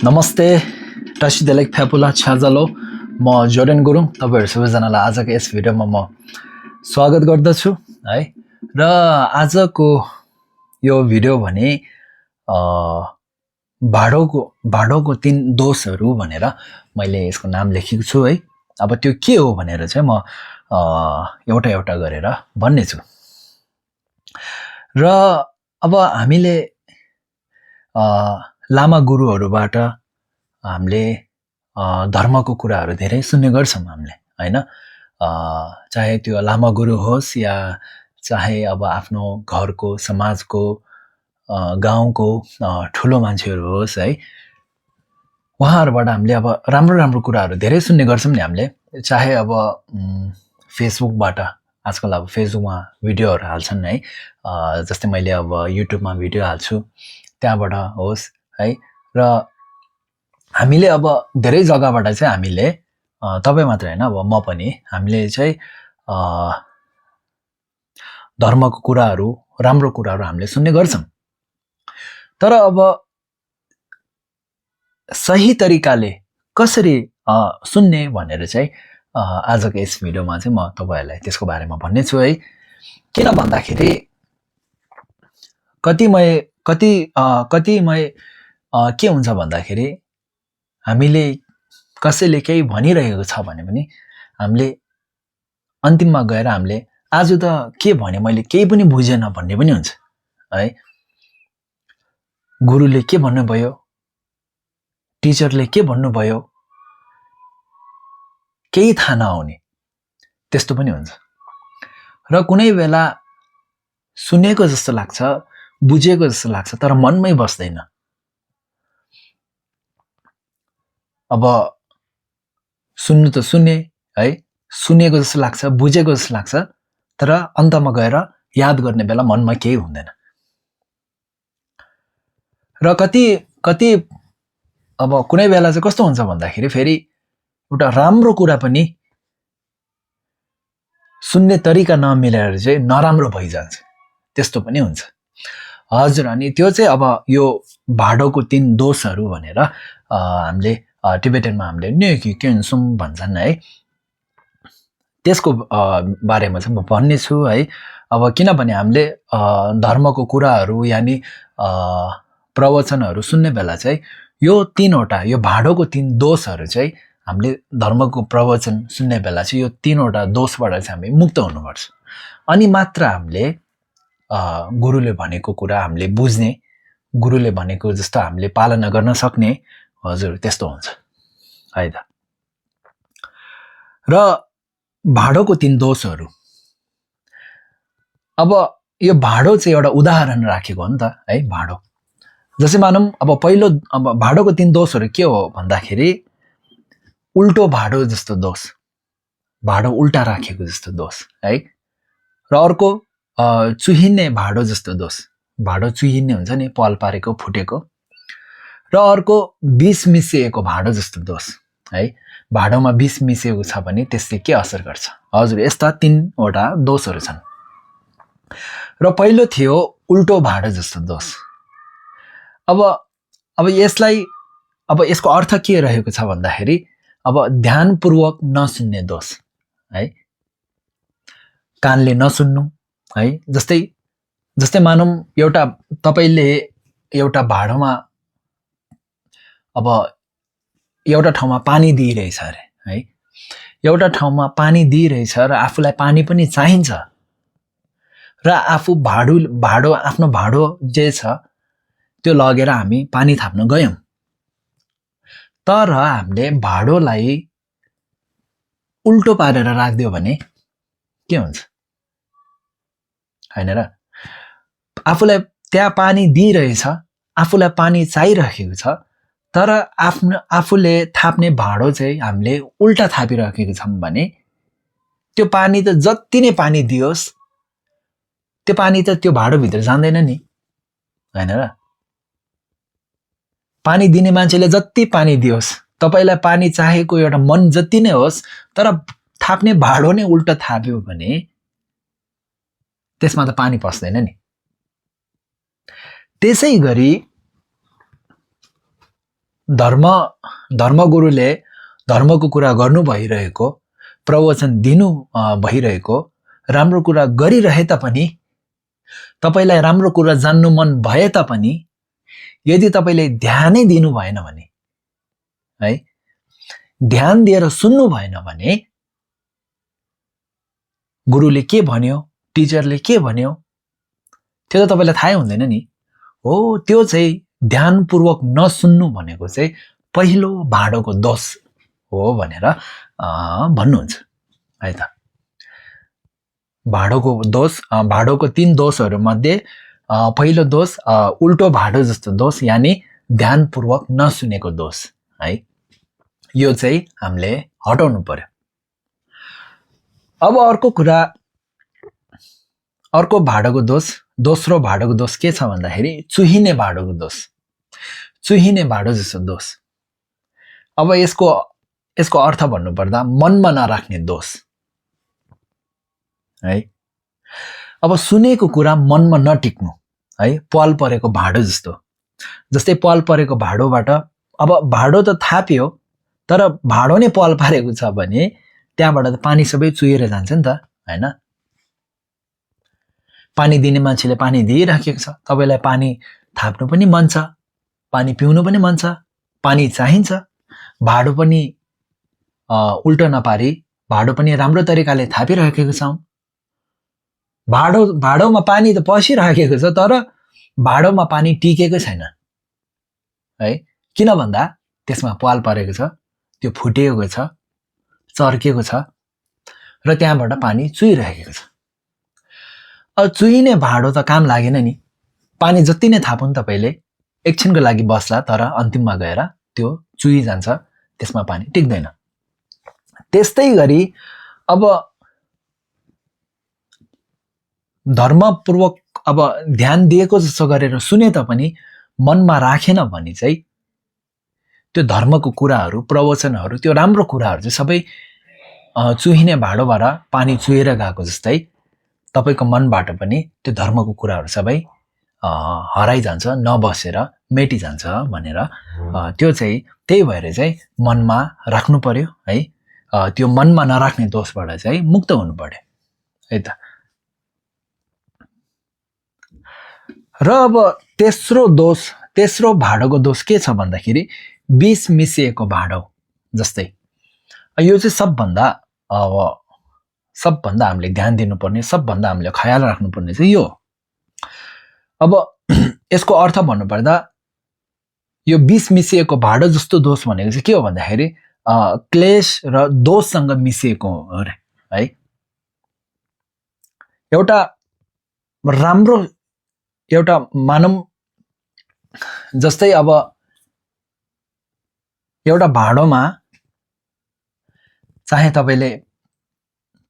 नमस्ते टसिदेलेक फ्यापुला छ्याजलो म जोर्डन गुरुङ तपाईहरु सबैजनालाई आजको यस भिडियोमा म स्वागत गर्दछु है। र आजको यो भिडियो भने भाडोको 3 दोषहरु भनेर मैले यसको नाम लेखेको छु है। अब त्यो के हो भनेर चाहिँ म एउटा एउटा गरेर भन्ने छु। र अब हामीले लामा गुरुहरुबाट हामीले धर्मको कुराहरु धेरै सुन्ने गर्छौं हामीले हैन। चाहे त्यो लामा गुरु होस् या चाहे अब आफ्नो घरको समाजको गाउँको ठुलो मान्छेहरु होस् है, उहाँहरुबाट हामीले अब राम्रो राम्रो कुराहरु धेरै सुन्ने गर्छौं नि हामीले। चाहे अब फेसबुकबाट आजकल अब फेसबुकमा भिडियोहरु हाल्छन् है, जस्तै मैले अब युट्युबमा भिडियो हाल्छु त्यहाँबाट होस् है। र हामीले अब धेरै जग्गाबाट चाहिँ हामीले तपाई मात्र हैन अब म पनि हामीले चाहिँ धर्मको कुराहरु राम्रो कुराहरु हामीले सुन्ने गर्छौं। तर अब सही तरिकाले कसरी सुन्ने भनेर चाहिँ आजको यस भिडियोमा चाहिँ म तपाईहरुलाई त्यसको बारेमा भन्ने छु है। किन भन्दाखेरि कतिमै के हुन्छ भन्दाखेरि हामीले कसैले केही भनिरहेको छ भने पनि हामीले अन्तिममा गएर हामीले आज त के भने मैले केही पनि बुझेन भन्ने पनि हुन्छ है। गुरुले के भन्नुभयो, टिचरले के भन्नुभयो केही थाहा नआउने त्यस्तो पनि हुन्छ। र कुनै बेला सुनेको जस्तो लाग्छ, बुझेको जस्तो लाग्छ तर मनमै बस्दैन। अब सुन्नु त सुने है, सुनेको जस्तो लाग्छ, बुझेको जस्तो लाग्छ तर अन्तमा गएर याद गर्ने बेला मनमा केही हुँदैन। र कति अब कुनै बेला चाहिँ कस्तो हुन्छ भन्दाखेरि फेरि एउटा राम्रो कुरा पनि सुन्ने तरिका नमिलेर चाहिँ नराम्रो भइजान्छ, त्यस्तो पनि हुन्छ। हजुर, अनि त्यो चाहिँ अब यो भाडोको 3 दोषहरु भनेर हामीले टिबेटनमा हामीले न्येकी केन्सुम भन्छन् है, त्यसको बारेमा चाहिँ म भन्ने छु है। अब किनभने हामीले धर्मको कुराहरु यानी प्रवचनहरु सुन्ने बेला चाहिँ यो 3 वटा यो भाडोको 3 दोषहरु चाहिँ हामीले धर्मको प्रवचन सुन्ने बेला चाहिँ यो 3 वटा दोषबाट चाहिँ हामी मुक्त हुनुपर्छ। अनि मात्र हामीले गुरुले भनेको कुरा हामीले बुझ्ने, गुरुले भनेको जस्तो हामीले पालना गर्न सक्ने, हजुर त्यस्तो हुन्छ है त। र भाडोको 3 दोषहरु, अब यो भाडो चाहिँ एउटा उदाहरण राखेको हो नि त है। भाडो जसै मानौं अब पहिलो अब भाडोको 3 दोषहरु के हो भन्दाखेरि उल्टो भाडो जस्तो दोष, भाडो उल्टा राखेको जस्तो दोष है। र अर्को चुहिने भाडो जस्तो दोष, भाडो चुहिने हुन्छ नि पाल पारेको फुटेको। र अर्को विष मिसिएको भाडो जस्तो दोष है, भाडोमा विष मिसिएको छ भने त्यसले के असर गर्छ। हजुर, यस्ता 3 वटा दोषहरु छन्। र पहिलो थियो उल्टो भाडो जस्तो दोष। अब यसलाई अब यसको अर्थ के रहेको छ भन्दाखेरि अब ध्यानपूर्वक नसुन्ने दोष है, कानले नसुन्नु है। जस्तै मानौं एउटा तपाईले एउटा भाडोमा अब एउटा ठाउँमा पानी दिइरहेछ अरे है, एउटा ठाउँमा पानी दिइरहेछ र आफुलाई पानी पनि चाहिन्छ र आफू भाडो आफ्नो भाडो जे छ त्यो लगेर हामी पानी थाप्न गयौं। तर हामीले भाडोलाई उल्टो पारेर राख्दियो भने के हुन्छ हैन र। आफूलाई त्यहाँ पानी दिइरहेछ, आफूलाई पानी चाहिरहेको छ तर आफूले थाप्ने भाडो चाहिँ हामीले उल्टा थापिराखेको छौं भने त्यो पानी त जति नै पानी दियोस् त्यो पानी त त्यो भाडो भित्र जाँदैन नि हैन र। पानी दिने मान्छेले जति पानी दियोस्, तपाईलाई पानी चाहेको एउटा मन जति नै होस् तर थाप्ने भाडो नै उल्टा थाप्यो भने त्यसमा त पानी पस्दैन नि। त्यसैगरी धर्मगुरुले धर्मको कुरा गर्नु भइरहेको, प्रवचन दिनु भइरहेको, राम्रो कुरा गरिरहे तापनि, तपाईलाई राम्रो कुरा जान्नु मन भए तापनि यदि तपाईले ध्यानै दिनु भएन भने, है, ध्यान दिएर सुन्नु भएन भने गुरुले के भन्यो, टिचरले के भन्यो, त्यो त तपाईलाई थाहै हुँदैन नि। हो, त्यो चाहिँ ध्यानपूर्वक नसुन्नु भनेको चाहिँ पहिलो भाँडोको दोष हो भनेर भन्नुहुन्छ, है त। भाँडोको 3 दोषहरू मध्ये पहिलो दोष उल्टो भाँडो जस्तो दोष, यानि ध्यानपूर्वक नसुनेको दोष, है। यो चाहिँ हामीले हटाउनु पर्यो। अब अर्को भाँडोको दोष, दोस्रो भाँडोको दोष के छ भन्दाखेरि चुहिने भाँडोको दोष, चुहिने भाँडो जस्तो दोष। अब यसको अर्थ भन्नुपर्दा मनमा नराख्ने दोष, है। अब सुनेको कुरा मनमा नटिक्नु, है, पाल परेको भाँडो जस्तो। जस्तै पाल परेको भाँडोबाट अब भाँडो त थाप्यो, तर भाँडो नै पाल पारेको छ भने त्यहाँबाट त पानी सबै चुहिएर जान्छ नि त, हैन। पानी दिने मान्छेले पानी दिइराखेको छ, तपाईलाई पानी थाप्नु पनि मन छ, पानी पिउनु पनि मन छ, पानी चाहिन्छ। भाँडो पनि उल्टो नपारी भाँडो पनि राम्रो तरिकाले थापिराखेको छौँ। भाँडोमा पानी त पसिराखेको छ, तर भाँडोमा पानी टिकेको छैन, है। किन भन्दा त्यसमा पाल परेको छ, त्यो फुटेको छ, चर्केको छ र त्यहाँबाट पानी चुहिरहेको छ। अब चुहिने भाँडो त काम लागेन नि। पानी जति नै थापुन् तपाईले एकछिनको लागि बस्ला, तर अन्तिममा गएर त्यो चुहिजान्छ, त्यसमा पानी टिक्दैन। त्यस्तै गरी अब धर्मपूर्वक अब ध्यान दिएको जस्तो गरेर सुने तापनि मनमा राखेन भने चाहिँ त्यो धर्मको कुराहरू, प्रवचनहरू, त्यो राम्रो कुराहरू चाहिँ सबै चुहिने भाँडोबाट पानी चुहेर गएको जस्तै तपाईको मनबाट पनि त्यो धर्मको कुराहरू सबै हराइजान्छ, नबसेर मेटिजान्छ भनेर त्यो चाहिँ त्यही भएर चाहिँ मनमा राख्नु पर्यो, है। त्यो मनमा नराख्ने दोषबाट चाहिँ मुक्त हुनु पर्यो, है त। र अब तेस्रो भाँडोको दोष के छ भन्दाखेरि विष मिसिएको भाँडो जस्तै। यो चाहिँ सबभन्दा हामीले ध्यान दिनुपर्ने, सबभन्दा हामीले ख्याल राख्नुपर्ने चाहिँ यो। अब यसको अर्थ भन्नुपर्दा यो विष मिसिएको भाँडो जस्तो दोष भनेको चाहिँ के हो भन्दाखेरि क्लेश र दोषसँग मिसिएको हो, है। एउटा मानव जस्तै अब एउटा भाँडोमा चाहे तपाईले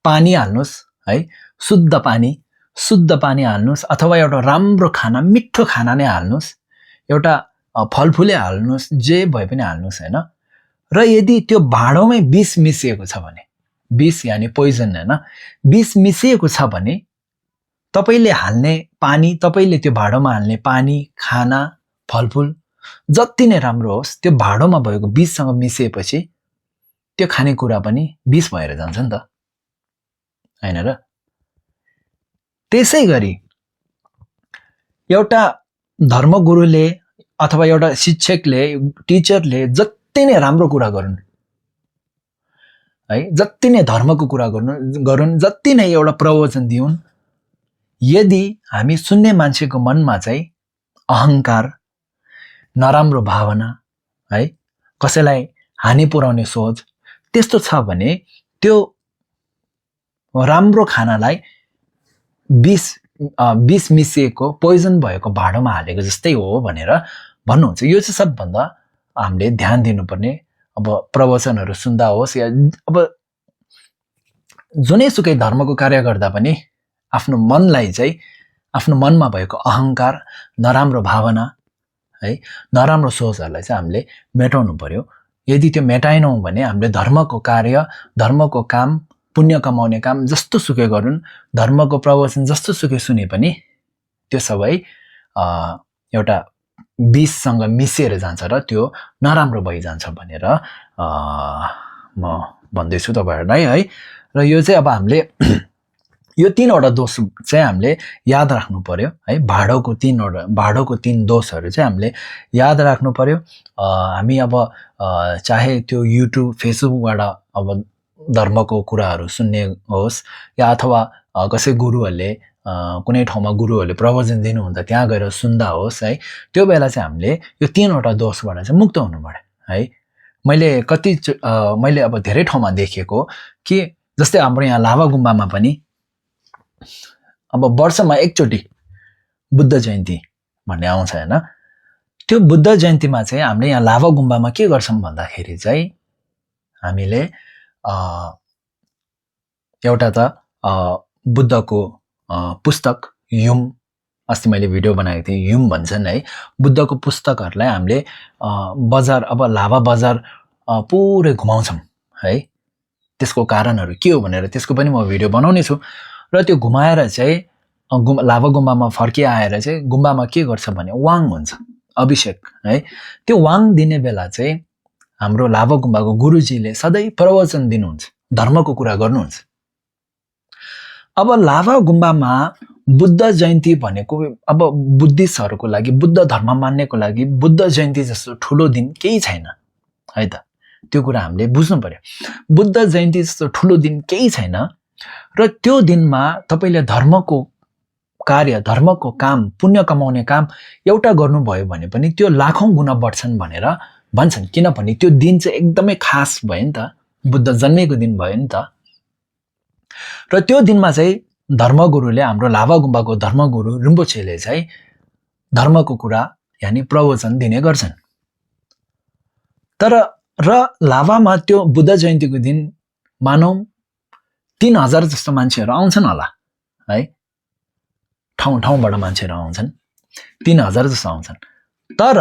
पानी हाल्नुस्, है, शुद्ध पानी हाल्नुस्, अथवा एउटा राम्रो खाना, मिठो खाना नै हाल्नुस्, एउटा फलफुलै हाल्नुस्, जे भए पनि हाल्नुस्, हैन। र यदि त्यो भाँडोमै विष मिसिएको छ भने, विष यानि पोइजन, हैन, विष मिसिएको छ भने तपाईले हाल्ने पानी, तपाईले त्यो भाँडोमा हाल्ने पानी, खाना, फलफुल जति नै राम्रो होस्, त्यो भाँडोमा भएको विषसँग मिसिएपछि त्यो खानेकुरा पनि विष भएर जान्छ नि त, हैन र। त्यसै गरी एउटा धर्मगुरुले अथवा एउटा शिक्षकले, टिचरले जति नै राम्रो कुरा गरून्, है, जति नै धर्मको कुरा गरून्, जति नै एउटा प्रवचन दिउन्, यदि हामी सुन्ने मान्छेको मनमा चाहिँ अहंकार, नराम्रो भावना, है, कसैलाई हानि पुर्याउने सोच त्यस्तो छ भने त्यो राम्रो खानालाई विष मिसिएको, पोइजन भएको भाँडोमा हालेको जस्तै हो भनेर भन्नुहुन्छ। यो चाहिँ सबभन्दा हामीले ध्यान दिनुपर्ने। अब प्रवचनहरू सुन्दा होस् या अब जुनैसुकै धर्मको कार्य गर्दा पनि आफ्नो मनलाई चाहिँ, आफ्नो मनमा भएको अहंकार, नराम्रो भावना, है, नराम्रो सोचहरूलाई चाहिँ हामीले मेटाउनु पर्यो। यदि त्यो मेटाएनौँ भने हामीले धर्मको कार्य, धर्मको काम, पुण्य कमाउने काम जस्तो सुकै गरून्, धर्मको प्रवचन जस्तो सुकै सुने पनि त्यो सबै एउटा विषसँग मिसिएर जान्छ र त्यो नराम्रो भइजान्छ भनेर म भन्दैछु तपाईहरुलाई है। र यो चाहिँ अब हामीले यो 3वटा दोष चाहिँ हामीले याद राख्नु पर्यो है। भाडोको 3 दोषहरु चाहिँ हामीले याद राख्नु पर्यो। हामी अब चाहे त्यो युट्युब फेसबुकबाट अब धर्मको कुराहरु सुन्ने होस् या अथवा कसै गुरुहरुले कुनै ठाउँमा गुरुहरुले प्रवचन दिनुहुन्छ त्यहाँ गएर सुन्दा होस् है, त्यो बेला चाहिँ हामीले यो 3वटा दोषबाट चाहिँ मुक्त हुनु पर्यो है। मैले अब धेरै ठाउँमा देखेको कि जस्तै हाम्रो यहाँ लाभा गुम्बामा पनि अब वर्षमा एकचोटी बुद्ध जयन्ती भन्ने आउँछ हैन। त्यो बुद्ध जयन्तीमा चाहिँ हामीले यहाँ लाभा गुम्बामा के गर्छौं भन्दाखेरि चाहिँ हामीले एउटा त बुद्धको पुस्तक युम, अस्ति मैले भिडियो बनाएको थिएँ, युम भन्छन् है, बुद्धको पुस्तकहरुलाई हामीले बजार अब लाभा बजार पुरै घुमाउँछौं है। त्यसको कारणहरु के हो भनेर त्यसको पनि म भिडियो बनाउने छु। र त्यो घुमाएर चाहिँ लाभा गुम्बामा फर्किआएर चाहिँ गुम्बामा के गर्छ भने वाङ हुन्छ, अभिषेक है। त्यो वाङ दिने बेला चाहिँ हाम्रो लाभा गुम्बाको गुरुजीले सधैँ प्रवचन दिनुहुन्छ, धर्मको कुरा गर्नुहुन्छ। अब लाभा गुम्बामा बुद्ध जयन्ती भनेको अब बुद्धिस्टहरुको लागि, बुद्ध धर्म मान्नेको लागि बुद्ध जयन्ती जस्तो ठूलो दिन केही छैन है त। त्यो कुरा हामीले बुझ्नु पर्यो। बुद्ध जयन्ती जस्तो ठूलो दिन केही छैन र त्यो दिनमा तपाईले धर्मको कार्य, धर्मको काम, पुण्य कमाउने काम एउटा गर्नुभयो भने पनि त्यो लाखौं गुना बढ्छन् भनेर भन्छन्। किनभने त्यो दिन चाहिँ एकदमै खास भयो नि त, बुद्ध जन्मेको दिन भयो नि त। र त्यो दिनमा चाहिँ धर्मगुरुले, हाम्रो लाभा गुम्बाको धर्मगुरु रिम्पोछेले चाहिँ धर्मको कुरा यानी प्रवचन दिने गर्छन्। तर र लाभामा त्यो बुद्ध जयन्तीको दिन मानौ 3000 जस्तो मान्छेहरु आउँछन् होला है, ठाउँबाट मान्छेहरु आउँछन्, 3000 जस्तो आउँछन्। तर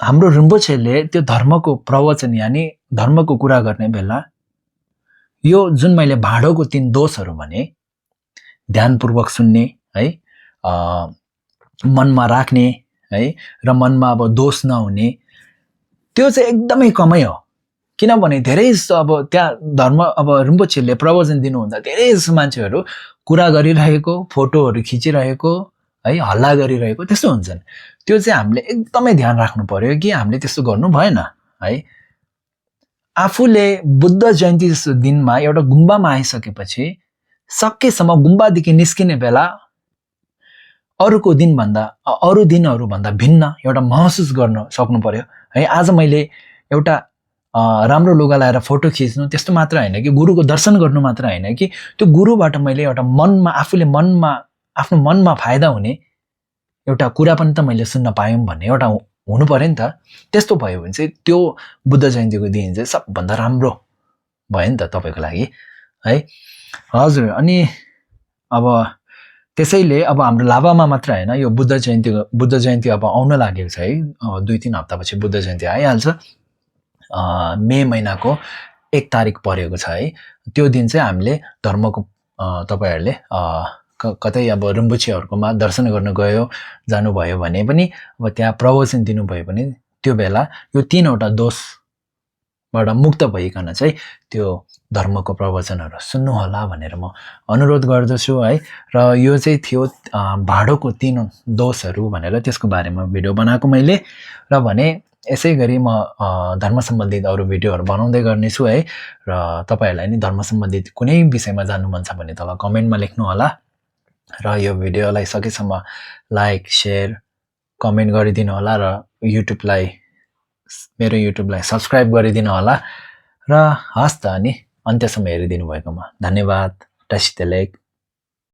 हाम्रो रिम्पोछेले त्यो धर्मको प्रवचन यानी धर्मको कुरा गर्ने बेला यो जुन मैले भाडोको 3 दोषहरु भने, ध्यानपूर्वक सुन्ने है, मनमा राख्ने है, र मनमा अब दोष नहुने, त्यो चाहिँ एकदमै कमै हो। किनभने धेरै जस्तो अब त्यहाँ धर्म अब रिम्पोछेले प्रवचन दिनुहुन्छ, धेरै जस्तो मान्छेहरु कुरा गरिरहेको, फोटोहरु खिचिरहेको है, हल्ला गरिरहेको त्यस्तो हुन्छन्। त्यो चाहिँ हामीले एकदमै ध्यान राख्नु पर्यो कि हामीले त्यस्तो गर्नु भएन है। आफूले बुद्ध जयन्ती जस्तो दिनमा एउटा गुम्बामा आइसकेपछि सकेसम्म गुम्बादेखि निस्किने बेला अरूको दिनहरु भन्दा भिन्न एउटा महसुस गर्न सक्नु पर्यो है। आज मैले एउटा राम्रो लुगा लाएर फोटो खिच्नु त्यस्तो मात्र हैन कि, गुरुको दर्शन गर्नु मात्र हैन कि, त्यो गुरुबाट मैले एउटा मनमा आफूले आफ्नो मनमा फाइदा हुने एउटा कुरा पनि त मैले सुन्न पाएँ भन्ने एउटा हुनु पर्यो नि त। त्यस्तो भयो भने चाहिँ त्यो बुद्ध जयन्तीको दिन चाहिँ सबभन्दा राम्रो भयो नि त तपाईको लागि है। हजुर, अनि अब त्यसैले अब हाम्रो लाभामा मात्र हैन, यो बुद्ध जयन्ती अब आउन लागेको छ है। 2-3 हप्तापछि बुद्ध जयन्ती आइहाल्छ। मे महिनाको 1 तारिक परेको छ है। त्यो दिन चाहिँ हामीले धर्मको तपाईहरुले कतै अब रिम्पोछेहरुकोमा दर्शन गर्न जानुभयो भने पनि अब त्यहाँ प्रवचन दिनुभयो भने त्यो बेला यो 3वटा दोषबाट मुक्त भइकन चाहिँ त्यो धर्मको प्रवचनहरु सुन्नु होला भनेर म अनुरोध गर्दछु है। र यो चाहिँ थियो भाडोको 3 दोषहरु भनेर त्यसको बारेमा भिडियो बनाएको मैले। र भने यसै गरी म धर्म सम्बन्धित अरु भिडियोहरु बनाउँदै गर्नेछु है। र तपाईहरुलाई नि धर्म सम्बन्धित कुनै विषयमा जान्नु मन छ भने तल कमेन्टमा लेख्नु होला। र यो भिडियोलाई सकेसम्म लाइक, शेयर, कमेन्ट गरिदिनु होला। र मेरो युट्युबलाई सब्स्क्राइब गरिदिनु होला। र हस् त अनि अन्त्यसम्म हेरिदिनु भएकोमा धन्यवाद। टसितेलेक।